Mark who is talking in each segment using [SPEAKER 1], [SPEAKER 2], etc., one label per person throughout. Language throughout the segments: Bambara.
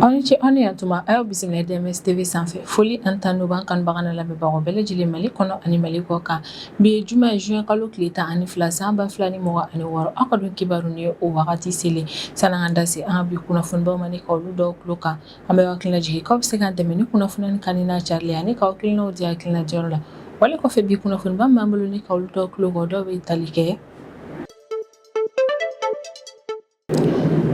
[SPEAKER 1] Aw ni ce, aw ni yantuma. A y'aw bisimila DMS TV sanfɛ. Foli ani tanu b'an kanubaga n'a lamɛnbagaw bɛɛ lajɛlen, Mali kɔnɔ ani Mali kɔ kan. Bi ye juma ye, juin kalo tile 12, san 2026. Aw ka don kibaru ni ye o wagati selen. Sanni an ka da se an ka bi kunnafonibaw ma ni ka olu dɔw tulo kan, an bɛ hakilina jigin k'aw bɛ se k'an dɛmɛ ni kunnafoni kanuni n'a carili ani k'aw hakilinaw di hakilina diyɔrɔ la. Wale kɔfɛ, bi kunnafoniba min b'an bolo ni ka olu dɔw tulo kan, dɔw bɛ tali kɛ.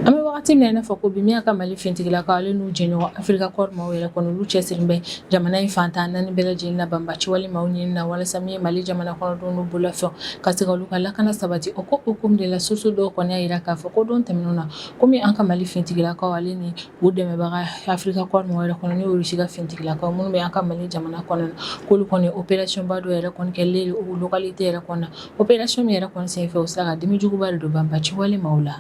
[SPEAKER 1] An bɛ wagati min na i n'a fɔ ko bi, min y'a ka Mali finitigilakaw ale n'u jɛɲɔgɔn Africa Corps maaw yɛrɛ kɔni, olu cɛsirilen bɛ jamana in fan 14 bɛɛ lajɛlen na banbaci wale maaw ɲini na, walasa min ye Mali jamana kɔnɔdenw n'u bolofɛnw ka se ka olu ka lakana sabati. O ko hukumu de la, source dɔw kɔni y'a jira k'a fɔ ko don tɛmɛnenw na, komi an ka Mali finitigilakaw ale ni u dɛmɛbaga Africa Corps maaw yɛrɛ kɔni, n'o Russie ka finitigilakaw minnu bɛ an ka Mali jamana kɔnɔ na, k'olu kɔni opération ba dɔ yɛrɛ kɔni kɛ Lere o localité yɛrɛ kɔnɔ na. Opération min yɛrɛ kɔni senfɛ, u sera ka dimi juguba de don banbaci wale maaw la.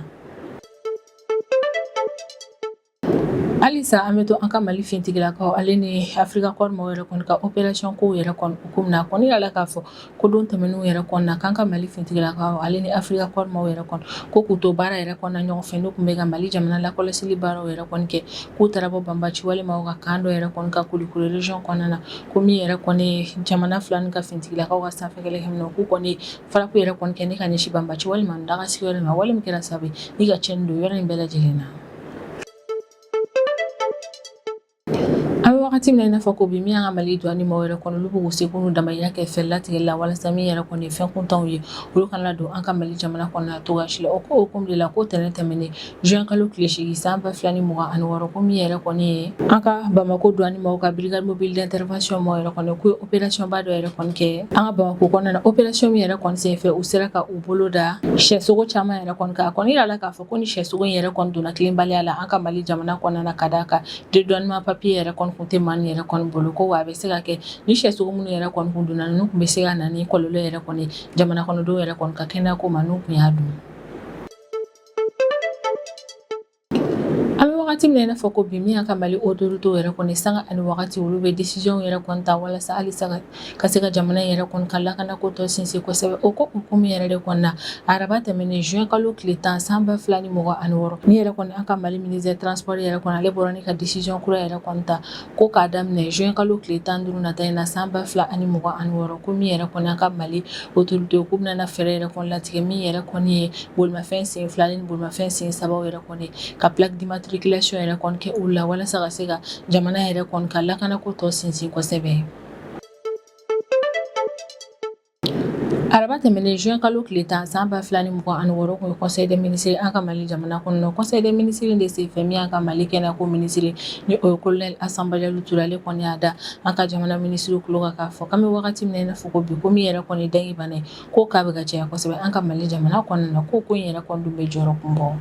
[SPEAKER 1] Halisa an bɛ to an ka Mali finitigilakaw ale ni Africa Corps maaw yɛrɛ kɔni ka opération kow yɛrɛ kɔni hukumu na. A kɔni yirala k'a fɔ ko don tɛmɛnenw yɛrɛ kɔni na, k'an ka Mali finitigilakaw ale ni Africa Corps maaw yɛrɛ kɔni, ko k'u to baara yɛrɛ kɔnɔna ɲɔgɔn fɛ, n'u tun bɛ ka Mali jamana lakɔlɔsili baaraw yɛrɛ kɔni kɛ, k'u taara bɔ banbaci wale maaw ka camp dɔ yɛrɛ kɔni kan Kulukoro région kɔnɔna na, ko min yɛrɛ kɔni ye jamana fila ni ka finitigilakaw ka sanfɛ kɛlɛkɛminɛnw, k'u kɔni frappe yɛrɛ kɔni kɛ ni ka ɲɛsin banbaci wale maa daga sigiyɔrɔ ma, wale min kɛra sababu ye ni ka tiɲɛni don yɔrɔ in bɛɛ lajɛlen na. An bɛ wagati min na i n'a fɔ ko bi, min y'an ka Mali douane maaw yɛrɛ kɔni, olu bɛ k'u seko n'u damayira kɛ fɛɛrɛ latigɛli la, walasa min yɛrɛ kɔni ye fɛn kuntanw ye, olu kana don an ka Mali jamana kɔnɔ na cogoya si la. O ko hukumu de la, ko tɛnɛn tɛmɛnen, juin kalo tile 8, san 2026, ko min yɛrɛ kɔni ye an ka Bamakɔ douane maaw ka brigade mobile d'intervention maaw yɛrɛ kɔni, k'u ye opération ba dɔ yɛrɛ kɔni kɛ an ka Bamakɔ kɔnɔna na. Opération min yɛrɛ kɔni senfɛ, u sera ka u bolo da sɛsogo caman yɛrɛ kɔni kan. A kɔni yirala k'a fɔ ko ni sɛsogo in yɛrɛ kɔni donna tilenbaliya la an ka Mali jamana kɔnɔna na, ka d'a kan dédouanement papier yɛrɛ kɔni kun tɛ maa yɛrɛ kɔni bolo, ko wa a bɛ se ka kɛ ni sɛsogo minnu yɛrɛ kɔni kun donna, ninnu tun bɛ se ka na ni kɔlɔlɔ yɛrɛ kɔni jamana kɔnɔdenw yɛrɛ kɔni ka kɛnɛya ko ma n'u tun y'a dun. An bɛ wagati min na i n'a fɔ ko bi, min y'an ka Mali autorités yɛrɛ kɔni, sanga ani wagati olu bɛ décision yɛrɛ kɔni ta walasa halisa ka se ka jamana in yɛrɛ kɔni ka lakanako tɔ sinsin kosɛbɛ. O ko hukumu yɛrɛ de kɔnɔna na, araba tɛmɛnen, juin kalo tile 10, san 2026, min yɛrɛ kɔni an ka Mali ministre transport yɛrɛ kɔni, ale bɔra ni ka décision kura yɛrɛ kɔni ta ko k'a daminɛ juin kalo tile 15 nata in na, san 2026, ko min yɛrɛ kɔni an ka Mali autorités, k'u bɛna fɛɛrɛ yɛrɛ kɔni latigɛ min yɛrɛ kɔni ye bolimafɛn sen fila ni bolimafɛn sen sabaw yɛrɛ kɔni, ka plaque d'immatriculation yɛrɛ kɔni kɛ olu la, walasa ka se ka jamana yɛrɛ kɔni ka lakanako tɔ sinsin kosɛbɛ. Araba tɛmɛnen, juin kalo tile 10, san 2026, kun ye conseil des ministres an ka Mali jamana kɔnɔ. Conseil des ministres de senfɛ, min y'an ka Mali kɛnɛyako minisiri ni o ye colonel Asan Badialy Touré, ale kɔni y'a da an ka jamana minisiri tulo kan k'a fɔ k'an bɛ wagati min na i n'a fɔ ko bi, ko min yɛrɛ kɔni dengue bana ye, ko k'a bɛ ka caya kosɛbɛ an ka Mali jamana kɔnɔna na, ko in yɛrɛ kɔni dun bɛ jɔyɔrɔ kun bɔ.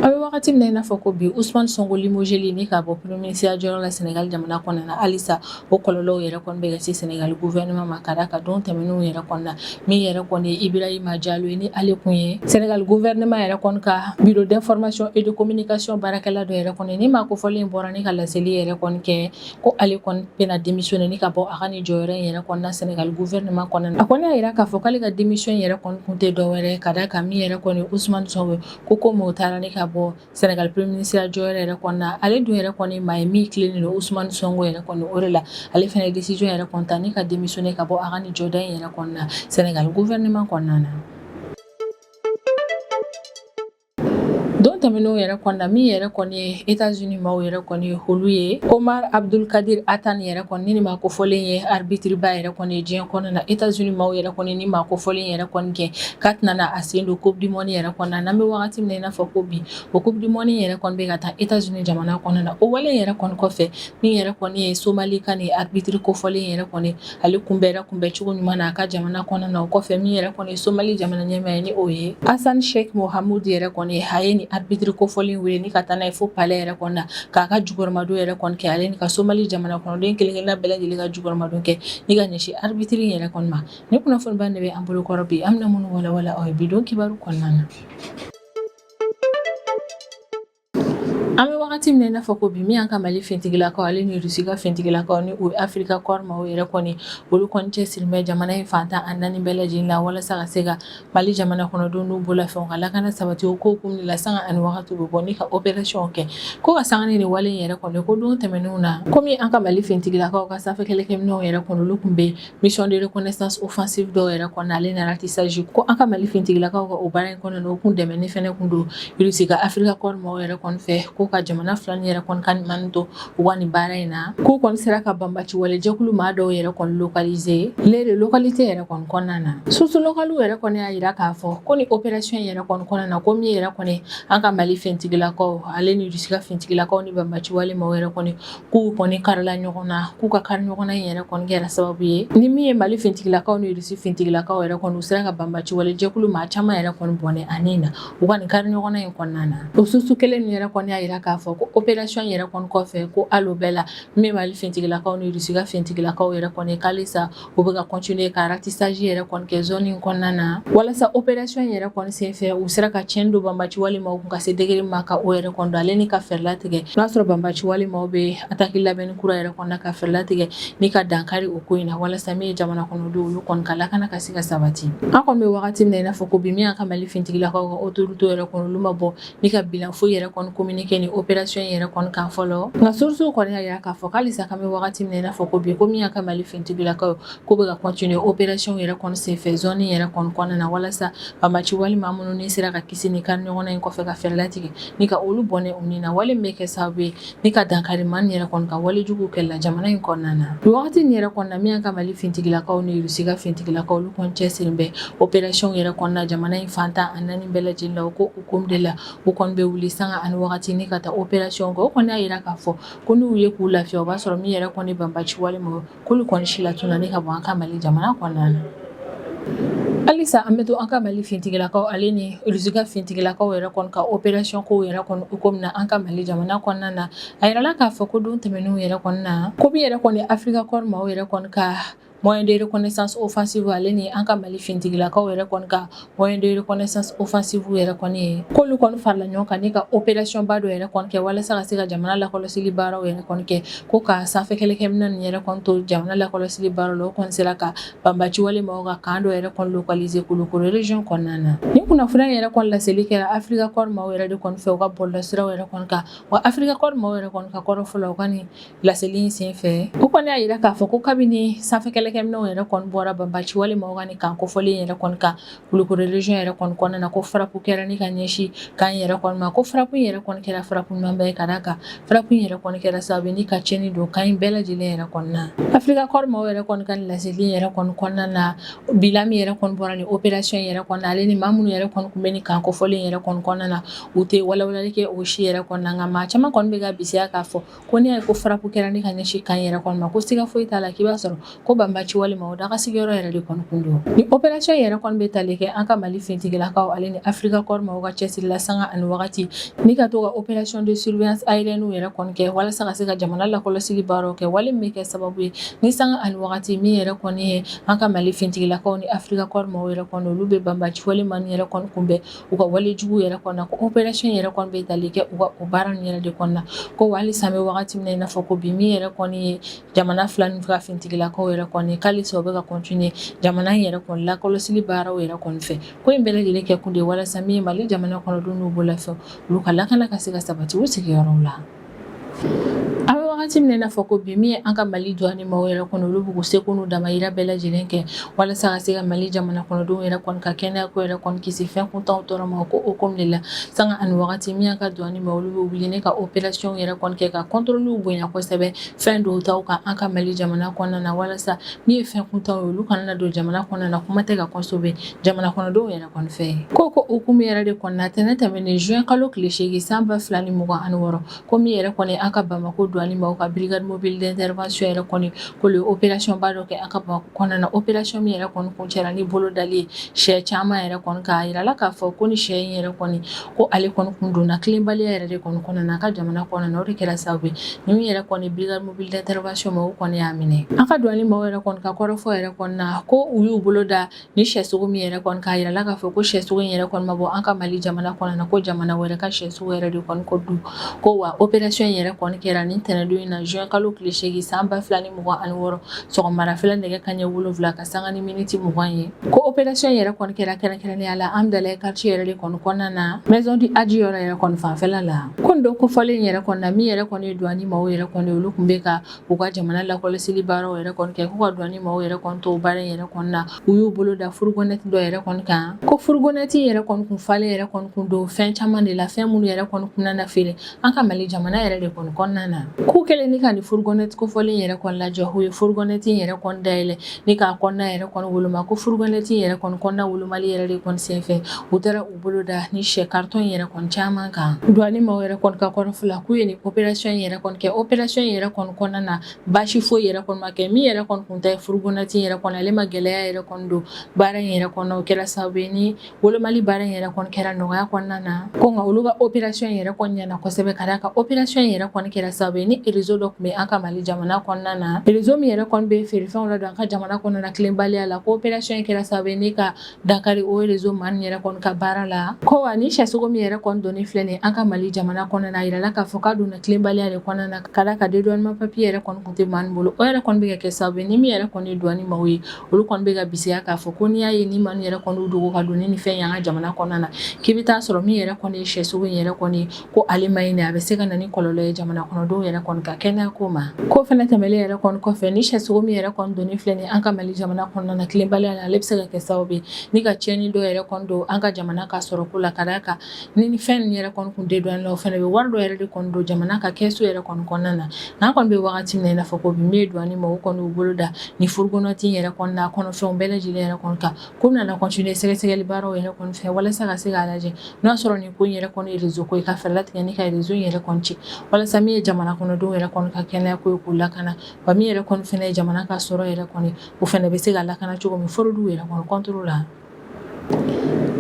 [SPEAKER 1] An bɛ wagati min na i n'a fɔ ko bi, Ousmane Sonko limogeli ni ka bɔ premier ministre jɔyɔrɔ la Sénégal jamana kɔnɔna na, halisa o kɔlɔlɔw yɛrɛ kɔni bɛ ka se Sénégal gouvernement ma, ka d'a kan don tɛmɛnenw yɛrɛ kɔni na, min yɛrɛ kɔni ye Ibrahima Diallo ye, ni ale kun ye Sénégal gouvernement yɛrɛ kɔni ka bureau d'information et de communication baarakɛla dɔ yɛrɛ kɔni, ni maa kofɔlen bɔra ni ka laseli yɛrɛ kɔni kɛ ko ale kɔni bɛna démissionner ni ka bɔ a ka nin jɔyɔrɔ in yɛrɛ kɔni na Sénégal gouvernement kɔnɔna na. A kɔni y'a jira k'a fɔ k'ale ka démission yɛrɛ kɔni kun tɛ dɔwɛrɛ, ka d'a kan min yɛrɛ kɔni Ousmane Sonko, ko komi o taara ni ka bɔ Sénégal premier ministre jɔyɔrɔ yɛrɛ kɔni na, ale dun yɛrɛ kɔni maa ye min tilennen don Ousmane Sonko yɛrɛ kɔni, o de la ale fana ye décision yɛrɛ kɔni ta ni ka démissionner ka bɔ a ka nin jɔda in yɛrɛ kɔni na Sénégal gouvernement kɔnɔna na. Don tɛmɛnenw yɛrɛ kɔni na, min yɛrɛ kɔni ye États-Unis maaw yɛrɛ kɔni ye, olu ye Omar Abdulkadir Atan yɛrɛ kɔni, ni maa kofɔlen ye arbitre ba yɛrɛ kɔni ye diɲɛ kɔnɔna na. États-Unis maaw yɛrɛ kɔni ni maa kofɔlen yɛrɛ kɔni kɛ k'a tɛna na a sen don Coupe du monde yɛrɛ kɔnɔna na. N'an bɛ wagati min na i n'a fɔ ko bi, o Coupe du monde yɛrɛ kɔni bɛ ka taa États-Unis jamana kɔnɔna na. O wale yɛrɛ kɔni kɔfɛ, min yɛrɛ kɔni ye Somali ka nin arbitre kofɔlen yɛrɛ kɔni, ale kunbɛra kunbɛcogo ɲuman na a ka jamana kɔnɔna na. O kɔfɛ, min yɛrɛ kɔni ye Somali jamana ɲɛmaa ye, ni o ye Hassan Sheikh Mohamud yɛrɛ kɔni, a ye nin arbitre kofɔlen wele ni ka taa n'a ye fo palais yɛrɛ kɔnɔna na, k'a ka jukɔrɔmadon yɛrɛ kɔni kɛ, ale ni ka Somali jamana kɔnɔden kelen kelenna bɛɛ lajɛlen ka jukɔrɔmadon kɛ ni ka ɲɛsin arbitre yɛrɛ kɔni ma. Ni kunnafoniba de bɛ an bolo kɔrɔ bi, an bɛna minnu walawala aw ye bi don kibaru kɔnɔna na. An bɛ wagati min na i n'a fɔ ko bi, min y'an ka Mali finitigilakaw ale ni Rusi ka finitigilakaw ni o ye Africa Corps maaw yɛrɛ kɔni, olu kɔni cɛsirilen bɛ jamana in fan 14 bɛɛ lajɛlen la walasa ka se ka Mali jamana kɔnɔdenw n'u bolofɛnw ka lakana sabati. O ko hukumu de la, sanga ani wagati bɛ bɔ ni ka opération kɛ ko ka sanga ni wale in yɛrɛ kɔni ko don tɛmɛnenw na, komi an ka Mali finitigilakaw ka sanfɛ kɛlɛkɛminɛnw yɛrɛ kɔni, olu tun bɛ mission de reconnaissance offensive dɔw yɛrɛ kɔnɔ ale ni ratissage, ko an ka Mali finitigilakaw ka o baara in kɔnɔna na, o kun dɛmɛni fɛnɛ kun don Russie ka Africa Corps maaw yɛrɛ kɔni fɛ, ko ka jamana fila nin yɛrɛ kɔni ka ɲuman to u ka nin baara in na, k'u kɔni sera ka banbaci wale jɛkulu maa dɔw yɛrɛ kɔni localiser lere localité yɛrɛ kɔni kɔnɔna na. Source locale yɛrɛ kɔni y'a jira k'a fɔ ko ni opération yɛrɛ kɔni kɔnɔna na, ko min yɛrɛ kɔni an ka Mali finitigilakaw ale ni Russie ka finitigilakaw ni banbaci wale maaw yɛrɛ kɔni, k'u kɔni karila ɲɔgɔn na, k'u ka kari ɲɔgɔn na in yɛrɛ kɔni kɛra sababu ye ni min ye Mali finitigilakaw ni Russie finitigilakaw yɛrɛ kɔni, u sera ka banbaci wale jɛkulu maa caman yɛrɛ kɔni bɔnɛ ani na u ka nin kari ɲɔgɔn na in kɔnɔna na. O source kelen nin yɛrɛ kɔni y'a jira k'a fɔ ko opération yɛrɛ kɔni kɔfɛ, ko hali o bɛɛ la, min Mali finitigilakaw ni Russie ka finitigilakaw yɛrɛ kɔni, k'alisa u bɛ ka continuer ka ratissage yɛrɛ kɔni kɛ zone in kɔnɔna na, walasa opération yɛrɛ kɔni senfɛ, u sera ka tiɲɛni don banbaci wale maaw kun ka se degré ma ka o yɛrɛ kɔni don ale ni ka fɛɛrɛ latigɛ n'a sɔrɔ banbaci wale maaw bɛ attaque labɛnni kura yɛrɛ kɔnɔna, ka fɛɛrɛ latigɛ ni ka dankari o ko in na, walasa min ye jamana kɔnɔdenw, olu kɔni ka lakana ka se ka sabati. An kɔni bɛ wagati min na i n'a fɔ ko bi, min y'an ka Mali finitigilakaw ka autorité yɛrɛ kɔni, olu ma bɔ ni ka bilan foyi yɛrɛ kɔni communiqué ni opération yɛrɛ kɔni kan fɔlɔ. Nka sources kɔni y'a jira k'a fɔ k'alisa k'an bɛ wagati min na i n'a fɔ ko bi, ko min y'an ka Mali finitigilakaw, k'u bɛ ka continuer opération yɛrɛ kɔni senfɛ zone yɛrɛ kɔni kɔnɔna na, walasa banbaci wale maa minnu ni sera ka kisi ni kari ɲɔgɔnna in kɔfɛ, ka fɛɛrɛ latigɛ ni ka olu bɔnɛ u ni na, wale min bɛ kɛ sababu ye ni ka dankari maa nin yɛrɛ kɔni ka wale jugu kɛli la jamana in kɔnɔna na. Nin wagati nin yɛrɛ kɔnɔna, min y'an ka Mali finitigilakaw ni Russie ka finitigilakaw, olu kɔni cɛsirilen bɛ opération yɛrɛ kɔnɔna jamana in fan 14 bɛɛ lajɛlen la. O ko hukumu de la, u kɔni bɛ wuli sanga ani wagati ni ka taa opération kɛ. O kɔni y'a jira k'a fɔ ko n'u ye k'u lafiya, o b'a sɔrɔ min yɛrɛ kɔni banbaci wale ma, k'olu kɔni si latununa ni ka bɔ an ka Mali jamana kɔnɔna na. Halisa an bɛ to an ka Mali finitigilakaw ale ni Russie ka finitigilakaw yɛrɛ kɔni ka opération kow yɛrɛ kɔni hukumu na an ka Mali jamana kɔnɔna na. A yirala k'a fɔ ko don tɛmɛnenw yɛrɛ kɔni na, ko min yɛrɛ kɔni Africa Corps maaw yɛrɛ kɔni ka moyen de reconnaissance offensive ale ni an ka Mali finitigilakaw yɛrɛ kɔni ka moyen de reconnaissance offensive yɛrɛ kɔni ye, k'olu kɔni farala ɲɔgɔn kan ni ka opération ba dɔ yɛrɛ kɔni kɛ walasa ka se ka jamana lakɔlɔsili baaraw yɛrɛ kɔni kɛ, ko ka sanfɛ kɛlɛkɛminɛn ninnu yɛrɛ kɔni to jamana lakɔlɔsili baaraw la. O kɔni sera ka banbaci wale maaw ka camp dɔ yɛrɛ kɔni localiser Kulukoro région kɔnɔna na. Ni kunnafoniya yɛrɛ kɔni laseli kɛra Africa Corps maaw yɛrɛ de kɔni fɛ u ka bɔlɔlɔsiraw yɛrɛ kɔni kan. Wa Africa Corps maaw yɛrɛ kɔni ka kɔrɔfɔ la u ka nin laseli in senfɛ, u kɔni y'a jira k'a fɔ ko kabini sanfɛ kɛlɛkɛminɛnw yɛrɛ kɔni bɔra banbaci wale maaw ka nin camp kofɔlen yɛrɛ kɔni kan Kulukoro région yɛrɛ kɔni kɔnɔna na, ko frappe kɛra ni ka ɲɛsin camp yɛrɛ kɔni ma, ko frappe in yɛrɛ kɔni kɛra frappe ɲumanba ye, ka d'a kan frappe in yɛrɛ kɔni kɛra sababu ye ni ka tiɲɛni don camp in bɛɛ lajɛlen yɛrɛ kɔni na. Africa Corps maaw yɛrɛ kɔni ka nin laseli in yɛrɛ kɔni kɔnɔna na, bilan min yɛrɛ kɔni bɔra ni opération yɛrɛ kɔni, ale ni maa minnu yɛrɛ kɔni tun bɛ nin camp kofɔlen yɛrɛ kɔni kɔnɔna na, u tɛ walawalali kɛ o si yɛrɛ kɔni na. Nka maa caman kɔni bɛ ka bisiya k'a fɔ ko n'i y'a ye ko frappe kɛra ni ka ɲɛsin camp yɛrɛ kɔni ma, ko siga foyi t'a la k'i b'a sɔrɔ ko banbaci wale maaw daga sigiyɔrɔ yɛrɛ de kɔni kun don. Ni opération yɛrɛ kɔni bɛ tali kɛ an ka Mali finitigilakaw ale ni Africa Corps maaw ka cɛsiri la sanga ani wagati ni ka to ka opération de surveillance aérienne yɛrɛ kɔni kɛ walasa ka se ka jamana lakɔlɔsili baaraw kɛ, wale min bɛ kɛ sababu ye ni sanga ani wagati min yɛrɛ kɔni ye an ka Mali finitigilakaw ni Africa Corps maaw yɛrɛ kɔni, olu bɛ banbaci wale maa yɛrɛ kɔni kunbɛn u ka wale jugu yɛrɛ kɔnɔna, ko opération yɛrɛ kɔni bɛ tali kɛ u ka o baara ninnu yɛrɛ de kɔnɔna. Ko halisa an bɛ wagati min na i n'a fɔ ko bi, min yɛrɛ kɔni ye jamana fila ni ka finitigilakaw yɛrɛ kɔni, k'alisa u bɛ ka continuer jamana in yɛrɛ kɔni lakɔlɔsili baaraw yɛrɛ kɔni fɛ, ko in bɛɛ lajɛlen kɛ kun de ye walasa min ye Mali jamana kɔnɔdenw n'u bolofɛnw, olu ka lakana ka se ka sabati u sigiyɔrɔw la. An bɛ wagati min na i n'a fɔ ko bi, min ye an ka Mali douane maaw yɛrɛ kɔni, olu b'u seko n'u damayira bɛɛ lajɛlen kɛ walasa ka se ka Mali jamana kɔnɔdenw yɛrɛ kɔni ka kɛnɛya ko yɛrɛ kɔni kisi fɛn kuntanw tɔɔrɔ ma. Ko o hukumu de la, sanga ani wagati min y'an ka douane maaw, olu bɛ wuli ne ka opération yɛrɛ kɔni kɛ ka contrôle bonya kosɛbɛ fɛn dɔw taw kan an ka Mali jamana kɔnɔna na, walasa min ye fɛn kuntanw ye, olu kana na don jamana kɔnɔna na, kuma tɛ ka consommer jamana kɔnɔdenw yɛrɛ kɔni fɛ. Ko hukumu yɛrɛ de kɔnɔna, tɛnɛ tɛmɛnen juin kalo tile 8 san 2026, ko min yɛrɛ kɔni an ka Bamakɔ douane maaw maaw ka brigade mobile d'intervention yɛrɛ kɔni k'olu ye opération ba dɔ kɛ an ka Bamakɔ kɔnɔna na, opération min yɛrɛ kɔni kuncɛra ni bolo dali ye sɛ caman yɛrɛ kɔni k'a yirala k'a fɔ ko ni sɛ in yɛrɛ kɔni ko ale kɔni kun donna tilenbaliya yɛrɛ de kɔni kɔnɔna na a ka jamana kɔnɔna na. O de kɛra sababu ye ni min yɛrɛ kɔni brigade mobile d'intervention maaw kɔni y'a minɛ. An ka douane maaw yɛrɛ kɔni ka kɔrɔfɔ yɛrɛ kɔni na, ko u y'u bolo da ni sɛsogo min yɛrɛ kɔni k'a yirala k'a fɔ ko sɛsogo in yɛrɛ kɔni ma bɔ an ka Mali jamana kɔnɔna na, ko jamana wɛrɛ ka sɛsogo yɛrɛ de kɔni ko dun. Ko wa opération in yɛrɛ kɔni kɛra nin tɛnɛndon in na, juin kalo tile 8 san 2026, sɔgɔmarafɛla nɛgɛ kanɲɛ 7 ka sanga ni miniti 20 ye. Ko opération in yɛrɛ kɔni kɛra kɛrɛnkɛrɛnnenya la Hamdallaye quartier yɛrɛ de kɔni kɔnɔna na, maison du Hadji yɔrɔ yɛrɛ kɔni fanfɛla la. Ko nin don kofɔlen yɛrɛ kɔni na, min yɛrɛ kɔni ye douane maaw yɛrɛ kɔni, olu tun bɛ ka u ka jamana lakɔlɔsili baaraw yɛrɛ kɔni kɛ, k'u ka douane maaw yɛrɛ kɔni to baara in yɛrɛ kɔni na, u y'u bolo da fourgonnette dɔ yɛrɛ kɔni kan. Ko fourgonnette yɛrɛ kɔni kun falen yɛrɛ kɔni kun don fɛn caman de la, fɛn minnu yɛrɛ kɔni kun nana feere an ka Mali jamana yɛrɛ de kɔni kɔnɔna na. K'u kɛlen ni ka nin fourgonnette kofɔlen yɛrɛ kɔni lajɔ, u ye fourgonnette yɛrɛ kɔni dayɛlɛ ni k'a kɔnɔna yɛrɛ kɔni woloma. Ko fourgonnette yɛrɛ kɔni kɔnɔna wolomali yɛrɛ de kɔni senfɛ, u taara u bolo da ni sɛ carton yɛrɛ kɔni caman kan. Douane maaw yɛrɛ kɔni ka kɔrɔfɔ la, k'u ye nin opération in yɛrɛ kɔni kɛ. Opération in yɛrɛ kɔni kɔnɔna na, baasi foyi yɛrɛ kɔni ma kɛ. Min yɛrɛ kɔni kun ta ye fourgonnette yɛrɛ kɔni, ale ma gɛlɛya yɛrɛ kɔni don baara in yɛrɛ kɔnɔ. O kɛra sababu ye ni wolomali baara in yɛrɛ kɔni kɛra nɔgɔya kɔnɔna na. Ko nka olu ka opération in yɛrɛ kɔni ɲɛna kosɛbɛ, ka d'a kan opération in yɛrɛ kɔni kɛra sababu ye ni réseau dɔ tun bɛ an ka Mali jamana kɔnɔna na, réseau min yɛrɛ kɔni bɛ feerefɛnw ladon an ka jamana kɔnɔna na tilenbaliya la. Ko opération in kɛra sababu ye ni ka dankari o réseau maa nin yɛrɛ kɔni ka baara la. Ko wa ni sɛsogo min yɛrɛ kɔni donnen filɛ nin an ka Mali jamana kɔnɔna na, a yirala k'a fɔ k'a donna tilenbaliya de kɔnɔna na, ka d'a kan dédouanement papier yɛrɛ kɔni kun tɛ maa nin bolo. O yɛrɛ kɔni bɛ ka kɛ sababu ye ni min yɛrɛ kɔni ye douane maaw ye, olu kɔni bɛ ka bisiya k'a fɔ ko n'i y'a ye ni maa nin yɛrɛ kɔni dogo ka don ni nin fɛn ye an ka jamana kɔnɔna na, k'i bɛ taa sɔrɔ min yɛrɛ kɔni ye sɛsogo in yɛrɛ kɔni, ko ale ma ɲi, a bɛ se ka na ni kɔlɔlɔ ye jamana kɔnɔdenw yɛrɛ kɔni ka kɛnɛya ko ma. Ko fɛnɛ tɛmɛlen yɛrɛ kɔni kɔfɛ, ni sɛsogo min yɛrɛ kɔni donnen filɛ nin an ka Mali jamana kɔnɔna na tilenbaliya la, ale bɛ se ka kɛ sababu ye ni ka tiɲɛni dɔ yɛrɛ kɔni don an ka jamana ka sɔrɔ ko la, ka d'a kan ni ni fɛn ninnu yɛrɛ kɔni kun dédouané la, o fɛnɛ bɛ wari dɔ yɛrɛ de kɔni don jamana ka kɛsu yɛrɛ kɔni kɔnɔna na. N'an kɔni bɛ wagati min na i n'a fɔ ko bi, min ye douane ma, o kɔni y'u bolo da ni fourgonnette yɛrɛ kɔni n'a kɔnɔfɛnw bɛɛ lajɛlen yɛrɛ kɔni kan, ko nana continuer sɛgɛsɛgɛli baaraw yɛrɛ kɔni fɛ walasa ka se k'a lajɛ n'a sɔrɔ nin ko in yɛrɛ kɔni ye réseau ko ye, ka fɛɛrɛ latigɛ ni ka réseau in yɛrɛ kɔni ci, walasa min ye jamana kɔnɔdenw yɛrɛ kɔni ka kɛnɛya ko ye, k'u lakana, wa min yɛrɛ kɔni fɛnɛ ye jamana ka sɔrɔ yɛrɛ kɔni, o fɛnɛ bɛ se ka lakana cogo min fraude yɛrɛ kɔni contre la.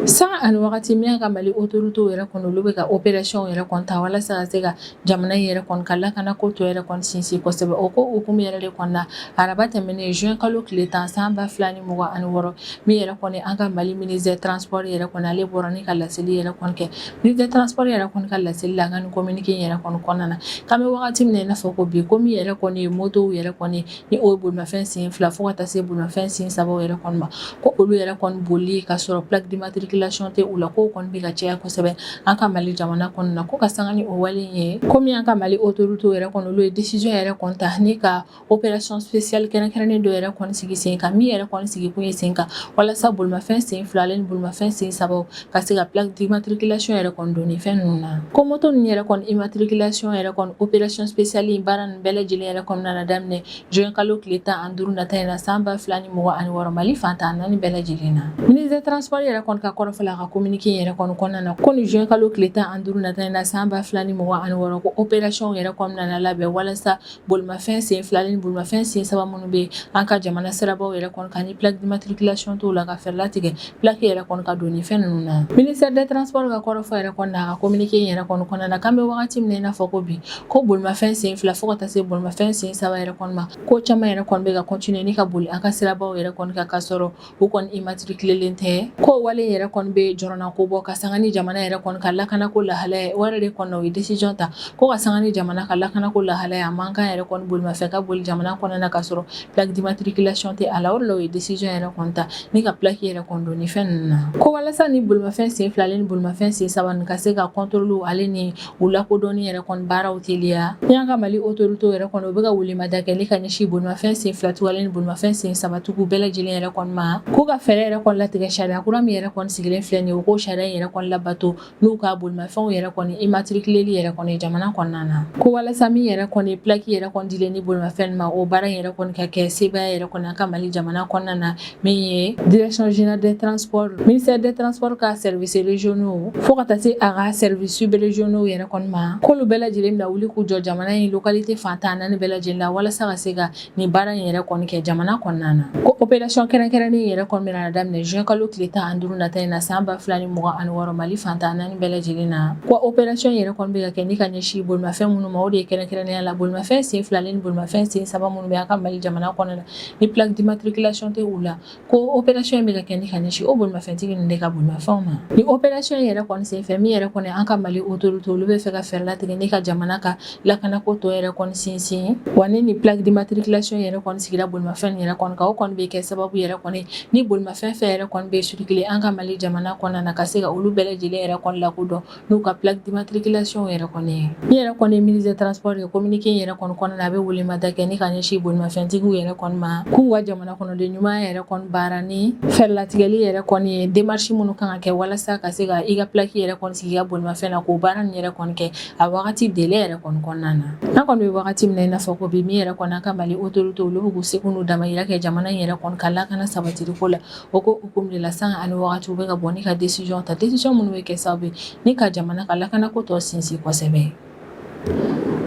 [SPEAKER 1] Sanga ani wagati min ka Mali autorité yɛrɛ kɔni, olu bɛ ka opération yɛrɛ kɔni ta walasa ka se ka jamana in yɛrɛ kɔni ka lakana ko tɔ yɛrɛ kɔni sinsin kosɛbɛ. O ko hukumu yɛrɛ de kɔnɔna, araba tɛmɛnen juin kalo tile 10 san 2026, min yɛrɛ kɔni an ka Mali ministre transport yɛrɛ kɔni, ale bɔra ni ka laseli yɛrɛ kɔni kɛ. Ministre transport yɛrɛ kɔni ka laseli la, an ka nin communiqué in yɛrɛ kɔni kɔnɔna na, k'an bɛ wagati min na i n'a fɔ ko bi, ko min yɛrɛ kɔni ye motow yɛrɛ kɔni, ni o ye bolimafɛn sen 2 fo ka taa se bolimafɛn sen 3 yɛrɛ kɔni ma, ko olu yɛrɛ kɔni boli ka sɔrɔ plaque d'immatriculation tɛ u la, k'o kɔni bɛ ka caya kosɛbɛ an ka Mali jamana kɔnɔna na. Ko ka sanga ni o wale in ye, komi an ka Mali autorité yɛrɛ kɔni, olu ye décision yɛrɛ kɔni ta ni ka opération spéciale kɛrɛnkɛrɛnnen dɔ yɛrɛ kɔni sigi sen kan, min yɛrɛ kɔni sigi kun ye sen kan walasa bolimafɛn sen 2 ale ni bolimafɛn sen 3 ka se ka plaque d'immatriculation yɛrɛ kɔni don nin fɛn ninnu na. Ko moto ninnu yɛrɛ kɔni immatriculation yɛrɛ kɔni opération spéciale in baara ninnu bɛɛ lajɛlen yɛrɛ kɔni nana daminɛ juin kalo tile 15 nata in na san 2026, Mali fan 14 bɛɛ lajɛlen na. Ministre transport yɛrɛ kɔni ka kɔrɔfɔ la, a ka communiqué yɛrɛ kɔni kɔnɔna na, ko ni juin kalo tile 15 nata in na san 2026, ko opération yɛrɛ kɔni nana labɛn walasa bolimafɛn sen 2 ni bolimafɛn sen 3 minnu bɛ an ka jamana sirabaw yɛrɛ kɔni kan, ni plaque d'immatriculation t'o la, ka fɛɛrɛ latigɛ plaque yɛrɛ kɔni ka don nin fɛn ninnu na. Ministère des transports ka kɔrɔfɔ yɛrɛ kɔni na, a ka communiqué yɛrɛ kɔni kɔnɔna na, k'an bɛ wagati min na i n'a fɔ ko bi, ko bolimafɛn sen 2 fo ka taa se bolimafɛn sen 3 yɛrɛ kɔni ma, ko caman yɛrɛ kɔni bɛ ka continuer ni ka boli an ka sirabaw yɛrɛ kɔni kan ka sɔrɔ u kɔni immatriculelen tɛ. Ko wale yɛrɛ kɔni bɛ jɔrɔna ko bɔ ka sanga ni jamana yɛrɛ kɔni ka lakanako lahalaya ye. O yɛrɛ de kɔnɔ, u ye décision ta ko ka sanga ni jamana ka lakanako lahalaya, a man kan yɛrɛ kɔni bolimafɛn ka boli jamana kɔnɔna na ka sɔrɔ plaque d'immatriculation tɛ a la. O de la, u ye décision yɛrɛ kɔni ta ni ka plaque yɛrɛ kɔni don nin fɛn ninnu na, ko walasa ni bolimafɛn sen 2 ale ni bolimafɛn sen 3 nin ka se ka contrôle ale ni u lakodɔnni yɛrɛ kɔni baaraw teliya. Ni an ka Mali autorité yɛrɛ kɔni, u bɛ ka welemada kɛ ni ka ɲɛsin bolimafɛn sen 2 tigiw ale ni bolimafɛn sen 3 tigiw bɛɛ lajɛlen yɛrɛ kɔni ma, k'u ka fɛɛrɛ yɛrɛ kɔni latigɛ sariya kura min yɛrɛ kɔni kɔni sigilen filɛ nin ye, u k'o sariya in yɛrɛ kɔni labato n'u ka bolimafɛnw yɛrɛ kɔni immatriculeli yɛrɛ kɔni jamana kɔnɔna na, ko walasa min yɛrɛ kɔni plaque yɛrɛ kɔni dilen ni bolimafɛn ma, o baara yɛrɛ kɔni ka kɛ sebaaya yɛrɛ kɔni an ka Mali jamana kɔnɔna na. Min ye direction générale des transports, ministère des transports ka services régionaux, fo ka taa se a ka services sub-régionaux yɛrɛ kɔni ma, k'olu bɛɛ lajɛlen bɛna wuli k'u jɔ jamana in localité fan 14 bɛɛ lajɛlen la, walasa ka se ka nin baara in yɛrɛ kɔni kɛ jamana kɔnɔna na. Ko opération kɛrɛnkɛrɛnnen yɛrɛ kɔni bɛna daminɛ juin kalo tile 15 nata in na san 2026, Mali fan 14 bɛɛ lajɛlen na. Ko opération yɛrɛ kɔni bɛ ka kɛ ni ka ɲɛsin bolimafɛn minnu ma, o de ye kɛrɛnkɛrɛnnenya la bolimafɛn sen fila ni bolimafɛn sen saba minnu bɛ an ka Mali jamana kɔnɔna na, ni plaque d'immatriculation tɛ u la. Ko opération in bɛ ka kɛ ni ka ɲɛsin o bolimafɛntigi ninnu de ka bolimafɛnw ma. Ni opération in yɛrɛ kɔni senfɛ, min yɛrɛ kɔni an ka Mali autorité, olu bɛ fɛ ka fɛɛrɛ latigɛ ni ka jamana ka lakanako tɔ yɛrɛ kɔni sinsin. Wa ni nin plaque d'immatriculation yɛrɛ kɔni sigira bolimafɛn yɛrɛ kɔni kan, o kɔni bɛ kɛ sababu yɛrɛ kɔni ni bolimafɛn fɛn yɛrɛ kɔni bɛ circuler an ka Mali jamana kɔnɔna na, ka se ka olu bɛɛ lajɛlen yɛrɛ kɔni lakodɔn n'u ka plaque d'immatriculation yɛrɛ kɔni ye. Min yɛrɛ kɔni ye ministre des transports ye, communiqué yɛrɛ kɔni kɔnɔna na, a bɛ welemada kɛ ni ka ɲɛsin bolimafɛntigiw yɛrɛ kɔni ma, k'u ka jamana kɔnɔden ɲuman yɛrɛ kɔni baara ni fɛɛrɛlatigɛli yɛrɛ kɔni ye, démarche minnu kan ka kɛ walasa ka se ka i ka plaque yɛrɛ kɔni sigi i ka bolimafɛn na, k'o baara nin yɛrɛ kɔni kɛ a wagati délai yɛrɛ kɔni kɔnɔna na. An kɔni bɛ wagati min na i n'a fɔ ko bi, min yɛrɛ kɔni an ka Mali autorité, olu bɛ k'u seko n'u damayira kɛ jamana in yɛrɛ kɔni ka lakana sabatili ko la. O ko hukumu de la, sanga ani wagati, u bɛ ka bɔ ni ka décision ta, décision minnu bɛ kɛ sababu ye ni ka jamana ka lakanako tɔ sinsin kosɛbɛ.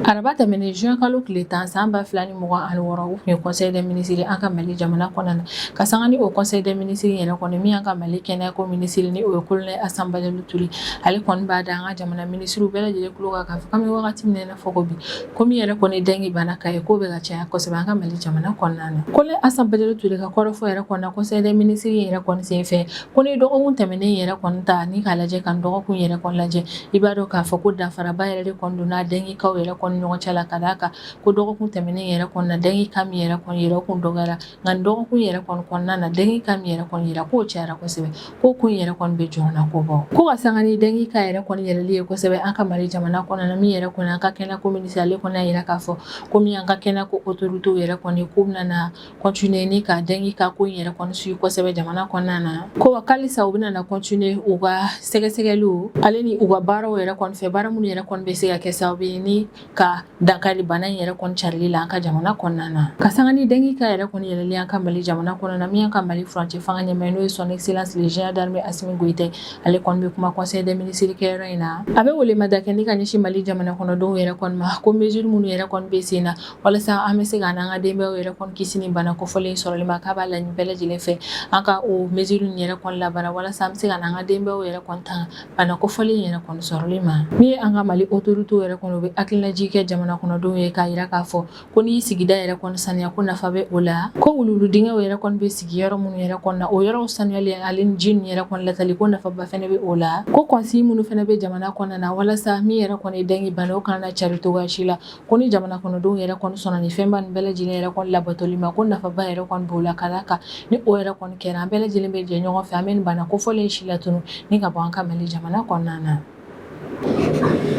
[SPEAKER 1] Araba tɛmɛnen, juin kalo tile 10 san 2026, u tun ye conseil des ministres an ka Mali jamana kɔnɔna na. Ka sanga ni o conseil des ministres yɛrɛ kɔni, min y'an ka Mali kɛnɛyako minisiri, ni o ye colonel Asan Badialy Touré, ale kɔni b'a da an ka jamana minisiriw bɛɛ lajɛlen tulo kan k'a fɔ k'an bɛ wagati min na i n'a fɔ ko bi, ko min yɛrɛ kɔni dengue bana ka ye, k'o bɛ ka caya kosɛbɛ an ka Mali jamana kɔnɔna na. Colonel Asan Badialy Touré ka kɔrɔfɔ yɛrɛ kɔni na conseil des ministres yɛrɛ kɔni senfɛ, ko ni dɔgɔkun tɛmɛnen yɛrɛ kɔni ta ni k'a lajɛ ka dɔgɔkun yɛrɛ kɔni lajɛ, i b'a dɔn k'a fɔ ko danfaraba yɛrɛ de kɔni donna dengue cas yɛrɛ kɔni ɲɔgɔn cɛ la, ka d'a kan ko dɔgɔkun tɛmɛnen yɛrɛ kɔni na, dengue cas min yɛrɛ kɔni yɛrɛ kun dɔgɔyara, nka nin dɔgɔkun yɛrɛ kɔni kɔnɔna na, dengue cas min yɛrɛ kɔni yɛrɛ k'o cayara kosɛbɛ, ko kun yɛrɛ kɔni bɛ jɔn na ko bɔ. Ko ka sanga ni dengue cas yɛrɛ kɔni yɛlɛli ye kosɛbɛ an ka Mali jamana kɔnɔna na, min yɛrɛ kɔni an ka kɛnɛyako minisiri, ale kɔni y'a yira k'a fɔ ko min y'an ka kɛnɛyako autorité yɛrɛ kɔni, k'u bɛna na continuer ni ka dengue cas ko in yɛrɛ kɔni suit kosɛbɛ jamana kɔnɔna na. Ko wa halisa u bɛna na continuer u ka sɛgɛsɛgɛliw ale ni u ka baaraw yɛrɛ kɔni fɛ, baara minnu yɛrɛ kɔni bɛ se ka kɛ sababu ye ni ka dankari bana in yɛrɛ kɔni carili la an ka jamana kɔnɔna na. Ka sanga ni dengue cas yɛrɛ kɔni yɛlɛli an ka Mali jamana kɔnɔna na, min y'an ka Mali furancɛ fanga ɲɛmaa, n'o ye son excellence le général d'armée Assimi Goïta, ale kɔni bɛ kuma conseil des ministres kɛyɔrɔ in na. A bɛ welemada kɛ ni ka ɲɛsin Mali jamana kɔnɔdenw yɛrɛ kɔni ma, ko mesure minnu yɛrɛ kɔni bɛ sen na walasa an bɛ se ka n'an ka denbayaw yɛrɛ kɔni kisi ni bana kofɔlen sɔrɔli ma, k'a b'a laɲini bɛɛ lajɛlen fɛ an ka o mesure nin yɛrɛ kɔni labaara, walasa an bɛ se ka n'an ka denbayaw yɛrɛ kɔni tanga bana kofɔlen yɛrɛ kɔni sɔrɔli ma. Min ye an ka Mali autorité yɛrɛ kɔni, u bɛ hakililajigin kɛ jamana kɔnɔdenw ye k'a yira k'a fɔ ko n'i sigida yɛrɛ kɔni saniya, ko nafa bɛ o la. Ko wuluwulu dingɛw yɛrɛ kɔni bɛ sigi yɔrɔ minnu yɛrɛ kɔni na, o yɔrɔw sanuyali ale ni ji ninnu yɛrɛ kɔni latali, ko nafaba fɛnɛ bɛ o la. Ko consigne minnu fɛnɛ bɛ jamana kɔnɔna na walasa min yɛrɛ kɔni ye dengue bana, o kana na cari cogoya si la, ko ni jamana kɔnɔdenw yɛrɛ kɔni sɔnna nin fɛnba nin bɛɛ lajɛlen yɛrɛ kɔni labatoli ma, ko nafaba yɛrɛ kɔni b'o la, ka d'a kan ni o yɛrɛ kɔni kɛra, an bɛɛ lajɛlen bɛ jɛ ɲɔgɔn fɛ, an bɛ nin bana kofɔlen si latunu ni ka bɔ an ka Mali jamana kɔnɔna na.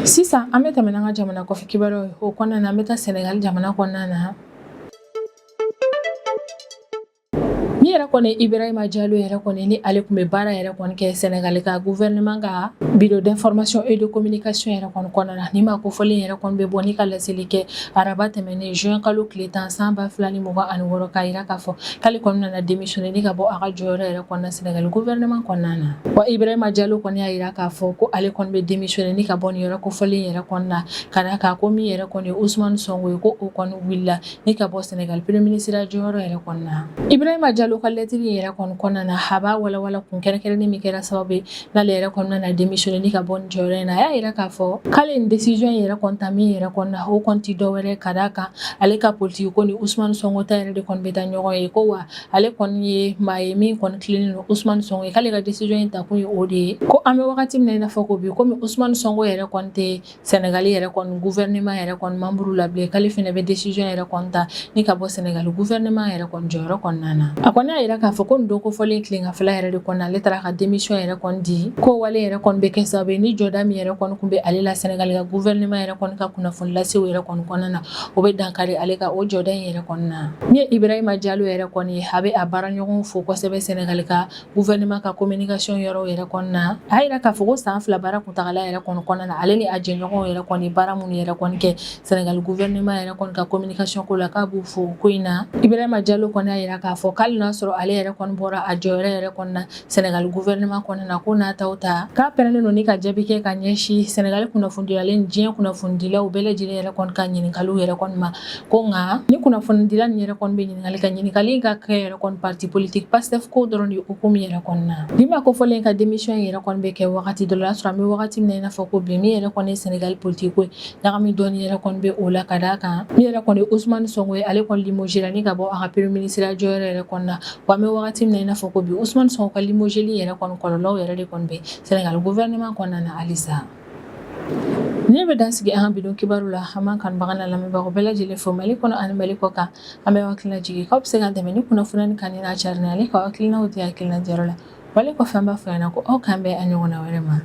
[SPEAKER 1] Sisan an bɛ tɛmɛ n'an ka jamana kɔfɛ kibaruyaw ye. O kɔnɔna na, an bɛ taa Sɛnɛgali jamana kɔnɔna na. Min yɛrɛ kɔni Ibrahima Jalo yɛrɛ kɔni, ni ale tun bɛ baara yɛrɛ kɔni kɛ Sɛnɛgali ka gouvernement ka bureau d'information et de communication yɛrɛ kɔni kɔnɔna na, ni maa kofɔlen yɛrɛ kɔni bɛ bɔ ni ka laseli kɛ araba tɛmɛnen, juin kalo tile 10 san 2026, k'a yira k'a fɔ k'ale kɔni nana démissionner ni ka bɔ a ka jɔyɔrɔ yɛrɛ kɔnɔna Sɛnɛgali gouvernement kɔnɔna na. Wa Ibrahima Jalo kɔni y'a yira k'a fɔ ko ale kɔni bɛ démissionner ni ka bɔ nin yɔrɔ kofɔlen yɛrɛ kɔni na, ka d'a kan ko min yɛrɛ kɔni ye Ousmane Sonko ye, ko o kɔni wulila ni ka bɔ Sɛnɛgali premier ministre jɔyɔrɔ yɛrɛ kɔni na. Ibrahima Jalo ka lɛtiri yɛrɛ kɔni kɔnɔna na, a b'a walawala kun kɛrɛnkɛrɛnnen min kɛra sababu ye n'ale yɛrɛ kɔni nana démissionner ni ka bɔ nin jɔyɔrɔ in na. A y'a yira k'a fɔ k'ale nin décision in yɛrɛ kɔni ta min yɛrɛ kɔni na, o kɔni ti dɔwɛrɛ, ka d'a kan ale ka politique ko ni Ousmane Sonko ta yɛrɛ de kɔni bɛ taa ɲɔgɔn ye. Ko wa ale kɔni ye maa ye min kɔni tilennen don Ousmane Sonko ye, k'ale ka décision in ta kun ye o de ye. Ko an bɛ wagati min na i n'a fɔ ko bi, komi Ousmane Sonko yɛrɛ kɔni tɛ Sɛnɛgali yɛrɛ kɔni gouvernement yɛrɛ kɔni membre la bilen, k'ale fɛnɛ bɛ décision yɛrɛ kɔni ta ni ka bɔ Sɛnɛgali gouvernement yɛrɛ kɔni jɔyɔrɔ kɔnɔna na. A kɔni kɔni y'a yira k'a fɔ ko nin don kofɔlen tileganfɛla yɛrɛ de kɔnɔ, ale taara ka démission yɛrɛ kɔni di. Ko wale yɛrɛ kɔni bɛ kɛ sababu ye ni jɔda min yɛrɛ kɔni kun bɛ ale la Senegal ka gouvernement yɛrɛ kɔni ka kunnafoni lasew yɛrɛ kɔni kɔnɔna na, o bɛ dankari ale ka o jɔda in yɛrɛ kɔni na. Min ye Ibrahima Diallo yɛrɛ kɔni ye, a bɛ a baaraɲɔgɔnw fo kosɛbɛ Senegal ka gouvernement ka communication yɔrɔw yɛrɛ kɔni na. A y'a yira k'a fɔ ko san 2 baara kuntagala yɛrɛ kɔni kɔnɔna na, ale ni a jɛɲɔgɔnw yɛrɛ kɔni baara minnu yɛrɛ kɔni kɛ Senegal gouvernement yɛrɛ kɔni ka communication ko la, k'a b'u fo ko in na. Ibrahima Diallo kɔni y'a yira k'a fɔ k'ale n'a sɔrɔ ale yɛrɛ kɔni bɔra a jɔyɔrɔ yɛrɛ kɔni na Senegal gouvernement kɔnɔna na, ko n'a taw ta k'a pɛrɛnnen don ni ka jaabi kɛ ka ɲɛsin Senegal kunnafonidila ni diɲɛ kunnafonidilaw bɛɛ lajɛlen yɛrɛ kɔni ka ɲininkaliw yɛrɛ kɔni ma. Ko nka ni kunnafonidila nin yɛrɛ kɔni bɛ ɲininkali kɛ, ɲininkali ka kɛ yɛrɛ kɔni parti politique Pastef ko dɔrɔn de hukumu yɛrɛ kɔni na. Ni maa kofɔlen ka démission yɛrɛ kɔni bɛ kɛ wagati dɔ la, y'a sɔrɔ an bɛ wagati min na i n'a fɔ ko bi, min yɛrɛ kɔni ye Senegal politique ko ye, ɲagami dɔɔni yɛrɛ kɔni bɛ o la, ka d'a kan min yɛrɛ kɔni ye Ousmane Sonko ye, ale kɔni limogera ni ka bɔ a ka premier ministre jɔyɔrɔ yɛrɛ kɔni na. Wa an bɛ wagati min na i n'a fɔ ko bi, Ousmane Sonko ka limogeli yɛrɛ kɔni kɔlɔlɔw yɛrɛ de kɔni bɛ Senegal gouvernement kɔnɔna na halisa. Nin bɛ dan sigi an ka bi don kibaru la. An b'an kanubaga n'a lamɛnbagaw bɛɛ lajɛlen fo Mali kɔnɔ ani Mali kɔ kan. An bɛ hakilina jigin k'aw bɛ se k'an dɛmɛ ni kunnafoni kanu n'a cari, ani k'aw hakilinaw di hakilina diyɔrɔ la. Wale kɔfɛ, an b'a fɔ ɲɛna ko aw k'an bɛn a ɲɔgɔnna wɛrɛ ma.